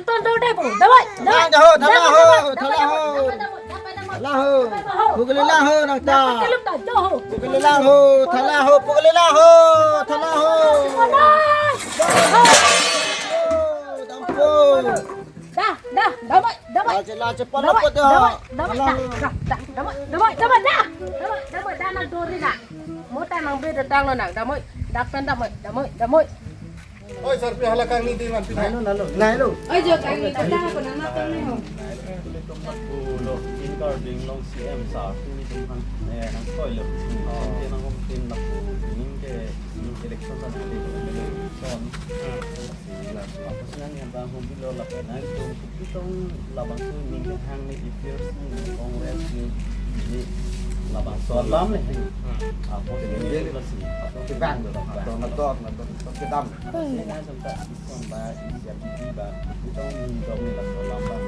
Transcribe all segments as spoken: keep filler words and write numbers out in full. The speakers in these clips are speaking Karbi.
Ton do dai bo. Damai. Thalang ho, thalang ho, thalang ho. Thalang ho. Pukuli lang ho nang ta. Pukuli lang ho, thalang ho, pukuli lang ho, thalang ho. Dampo. Dah, dah, damai, damai. Lache, lache, pala damai, po dah. Damai, damai, dah, dah, dah, damai, damai, damai, dah. Damai, damai, dah, nang dori dah. Mota nang beda tang lo nang, damai, dah pen damai, damai, damai. Oi, sarpi hala kangni di man pina. Nai lo, nai lo. Nai lo. Oi, jo kangni di dah ko nang natong ni ho. Nai lo, nai lo, nai lo. Karbi Anglong C M sa, ini tuh kan, eh, nang koi lo. Nang koi lo. Nang koi lo. Nang koi lo. Nang koi lo. Nang koi lo. Lapuson yang bang hum bilo lapen nangtum kepitong labangso ning kehang ni A P H L C ni Congress ni ni labangso alam ni. Apo si ni si apo si bang do bang do do do kedam. Sina santa ison ba isi api ba kepitong ni dong ni labangso alam bang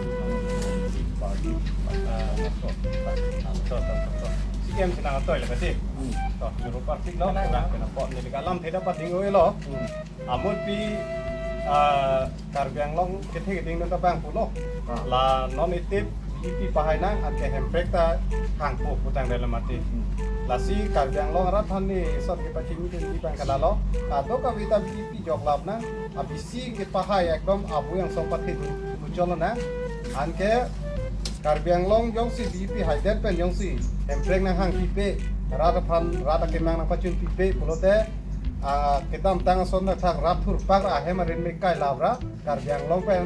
party. Ah, so, so, so, so. C M sinang atoi le kati. Hmm. To, juru party lo, kena, kena po ni ka lamthe ta pading oi lo. Hmm. Amul pi, ah, Karbi Anglong kethe keding nang ta bang pulo. Ah. La non itip B J P pahai nang, anke hemprek ta hangpo putang dalam ati. Hmm. Lasi Karbi Anglong arat aphan ni sot kepachini pen di bang kalalo. Kadokave ta B J P jok lap nang, abisi kepahai ekdom abu yang song pathe muchol nang. Anke Karbi Anglong jongsi B J P haidet pen jongsi hemprek nang hang pipe, rat aphan, rat akemang nang pachun pipe pulote, ah, kedamtang ason athak rat thurpak ra ahem arin me kai lap ra Karbi Anglong pen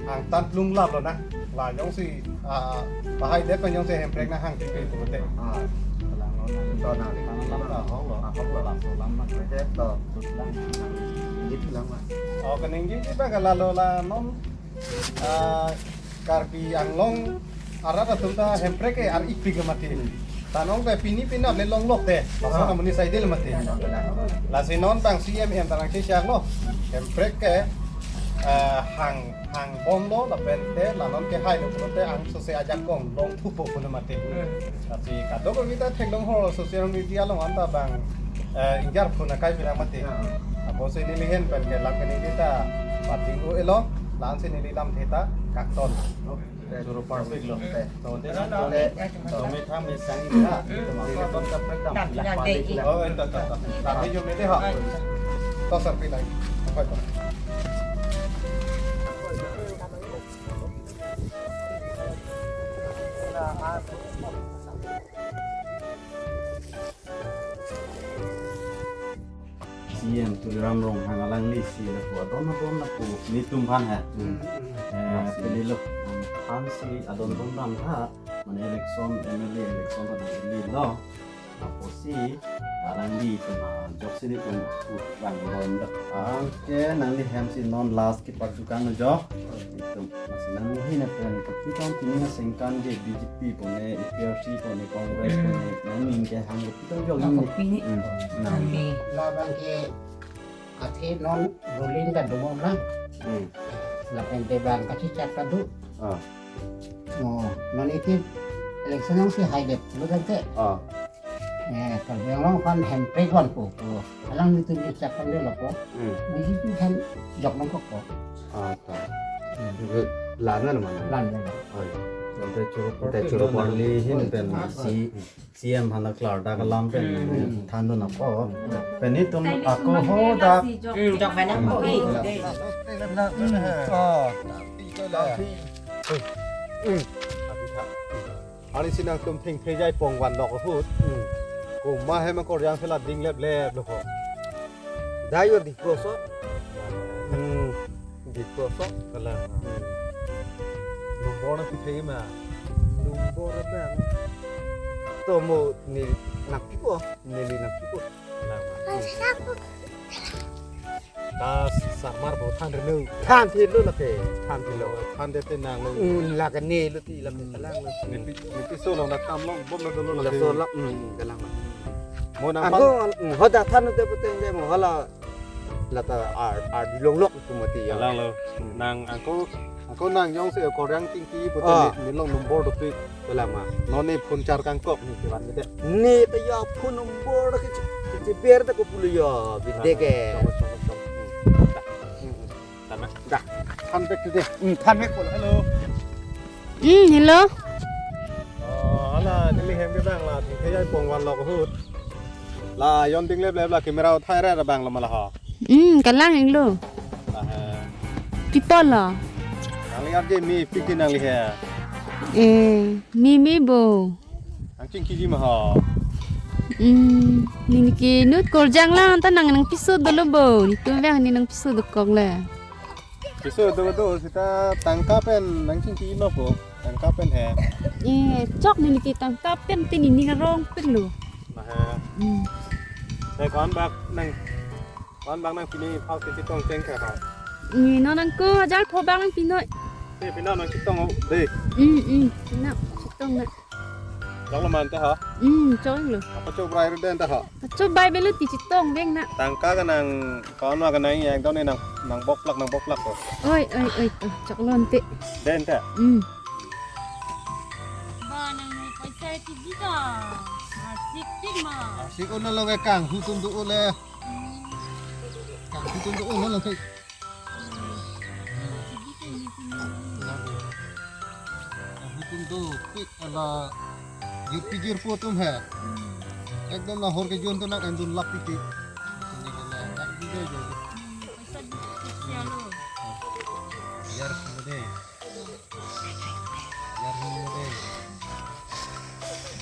angtan plung lap lo na. La jongsi, ah, pahaidet pen jongsi hemprek nang hang pipe pulote. Ah, kalang lo nang to nang ri. Kalang lam ta hok lo. Ah, hok lo. Laso alam ma ke to. Lang. Git lang ma. Oh, keninggi di ba kalalo la non, ah, Karbi Anglong arat atum ta hemprek ke ar-ik pik mati. Tanong te pini pinap le longlok te. Laso, ah, amonit saidel mati. Lasi non bang C M M tanang si siak lo. Hemprek ke, eh, hang, hang bom lo lapen te la non kehai lo pulote angsose ajakong long thupo pulo mati. Hmm. Lasi kadokave ta theklong ho social media along anta bang, eh, ingjar phun akai bilang mati. Ya. Apo si neli hen pen ke lam ke neli ta pating u elo, lam si neli lamthe ta kakton. Oke. Juru parpik lo. Te. To, te, to, te, to, me tham me sang ita. To, me tham ka pek dam. Dam, dam, dam. Oh, enta, ta, ta. Tapi jo me te ha. To, sarpi nai. Apa itu? C M Tuliram Ronghang alangli si lapu adon adon lapu nelitum aphan ha. Hmm. Eh, ah, si. Pini lo, ang aphan si adon adon dam ha, mane election, M L A election pada pini lo. Lapu si, alangli tum ajoksi nelitum, uh, bang bom dak. Anke nangli hem si non last kepajukang jo. Itum, masi nangli hin pen kepitong pini nangchingkan ke B J P pone, A P H L C pone, Congress pone, nangning kehang kepitong jong nangli. Pini. Hmm. Nang. Nangli. Labang ke athe non ruling ta dum lang. Hmm. Lapen te bang kachechak ta do. Ah. Oh, non iti election nangsi haidet, lo kan te. Ah. Eh, Karbi Anglong aphan hemprek vanpo pu. Alanglitum chechak kan de lapu. Hmm. B J P aphan jok nangkokpo. Ah, ta. Hmm. Lana mana? Lana. Oh, ya. Ante churu, ante churu parli hin pen si C M aphan klardak alam pen than dun nangpo. Pen nelitum ako ho dak. Hmm, jok pen nangpo. Hmm. Oh. Hmm. Ani si nangtum thengthe jai pong vanlok ahut. Hmm. Komat hem akorjang si la ding leplep lo ko. Dai yo dikpo so. Hmm. Dikpo so. Kalang. Hmm. Nombor nangpithe ma. Nombor apa? To mo ni nangpipo, neli nangpipo. Kalang. Ta sarmar bo than renu. Than thilo lake, than thilo. Than de te nang lo. Hmm, lake ne lo ti lake kalang lo. Nepi, nepi so long na kam long bom lo dolo. Laso lake. Lak, hmm, kalang lo. Mo nang ako, pan. Hmm, hoda than de puteng de mo hala. Lata ar, ar dilong lok tu mati ya. Kalang lo. Hmm. Nang ako, ako nang jongsi akorjang tingki puteng. Ah. Ne, nelong nombor dopik. Kalang ma. Non ne phone charge kangkok ne kevan bete. Ne ta ya phone number ke che, che, che ber ta ko pulo ya bide ke. Chok, chok, chok. Hmm. Tama. Dah. Than bek tu dei. Hmm, than bek polo. Hello. Hmm, hello. Oh, hala, neli hem ke bang la, thengthei ai pong vanlo ahut. La, yon ding lep lep la, camera uthai ra ra bang lo ma la ho. Hmm, kalang inglo. La he. Pi apot lo? Nangli arje me, pi ke nangli he. Eh, me me bo. Nang chingkiji ma ho. Hmm, neli ke inut Korjang lang ta nang nangpiso dolo bo. Netum vang ne nangpiso dokok le. Piso do do seta tangka pen nang chingkiji ma po. Tangka pen he. Eh, chok neli ke tangka pen te nening arong pen lo. La he. Hmm. Te ko-an bak nang, ko-an bak nang pini phak ke chetong cheng ke ha. Eh, non nang ko hajar pho bak nang pinoi. Te pini nang chetong o dei. Hmm, hmm. Pini chetong na. Choklo ma ante ha. Hmm, choklo. Apa chobrai ru den ta ha. Chobrai belo ti chetong veng na. Tangka ke nang ko-an ma ke nang yang don ne nang, nang bokplak, nang bokplak ko. Oi, oi, oi. Oh, choklo ante. Den ta. Hmm. Ba nang ni paisa ti di ta. Arsik tik ma. Arsik un lo ke kanghu atum do le. Kanghu atum do un lo ke. Kanghu atum dopik ala jirpi jirpo atum he. Ekdom la hor ke jon atum nang endun lap piti. Yar sumade. Yar sumade.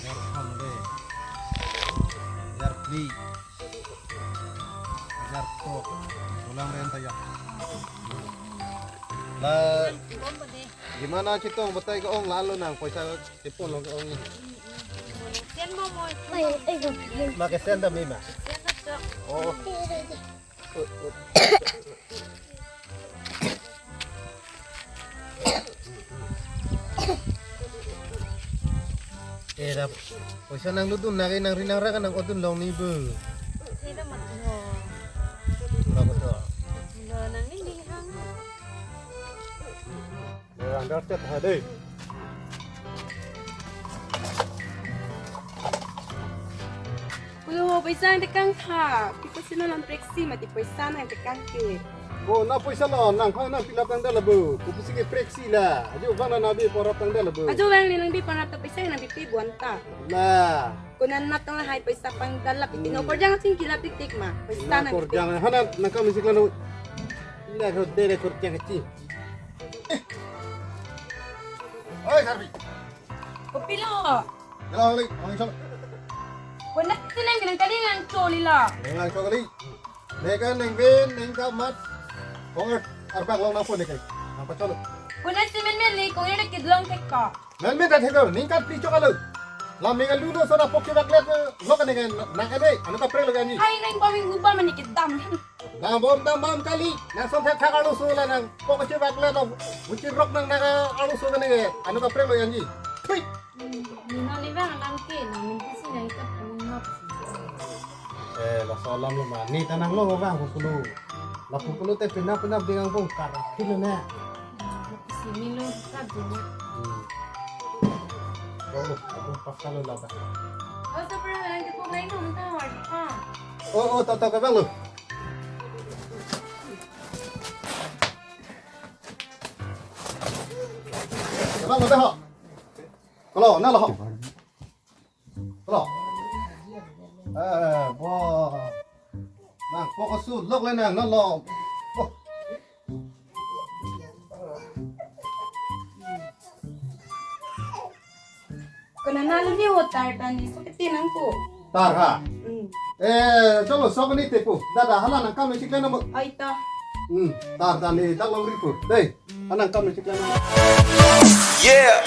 Yar sumade. Yar pli. Hajar tok. Pulang renta ya. La, gimana chetong batai ke-ong la lo nang paisa tepon lo ke-ong ni. Sen mo mo. Ai, ai, go. Ma ke sen da me ma. Sen da tok. Oh. Eh, da, paisa nang ludun nang, nang ri nang ra ke nang odun long ni bu. Sila mat lo. Berapa tu? Lo nang ni ni hang. Nang dar chat ha dei. Kulo paisa nang tekang tha. Pi apotsi nang preksi mati paisa nang tekang ke. Oh, nang paisa lo, nang phang nang pilap tangdet labu. Kopusi ke preksi la. Ajo bang nang bi porap tangdet labu. Ajo bang nang bi porap ta paisa nang bi pi buan ta. La. Ko nang nat tong lahai paisa pangdalap iti no. Hmm. Korjang sing kila tik tik ma. Paisa nang bi pi. Korjang. Hana nang kam isi klano. Ila ro dere korjang ci. Oi, Sarpi. Kopilo. Jalan kali, orang isol. Ko nat sinang nang kali nang choli la. Nang choli. Neka neng ven, neng kamat. Kong arbak long nang pon neka. Nang pachol. Ko nat simen men ni kong nang kidlong kek ka. Men men ta thek, neng kat pi chok alo. Lam neng alu lo sona pok chebak let lo ka neng nang ade. Anu kaprek lo ka ni. Hai neng paming upa mani kedam. Dam bom dam bom kali. Nang som thak thak arloso la nang pok chebak let lo. Buchin rok nang nang arloso ka neng. Anu kaprek lo ka ni. Thui. Nina ni bang alam ke, nang minti si nang ikat pun ngap si. Eh, laso alam lo ma. Ni ta nang lo bang pukulu. La pukulu te pina pina bingang bong kar kilo ne. Si ni lo ka dunia. Hmm. Lo lo, aku paksa lo laba. Oh, so pernah bilang ke pun lain dong ta war pa. Oh, oh, tak tak bang lo. Bang lo dah. Kalau na lo. Lo. Eh, bo. Nang pok su lok le nang na lo. Oh. Ko nang na lo ni hotar dan ni so kete nang ko. Tar ha. Hmm. Eh, cholo sok ni tepu. Dada hala nang kam chikle na mo. Ai ta. Hmm, tar dan ni dak long ripu. Dei. Anang kam chikle na. Yeah.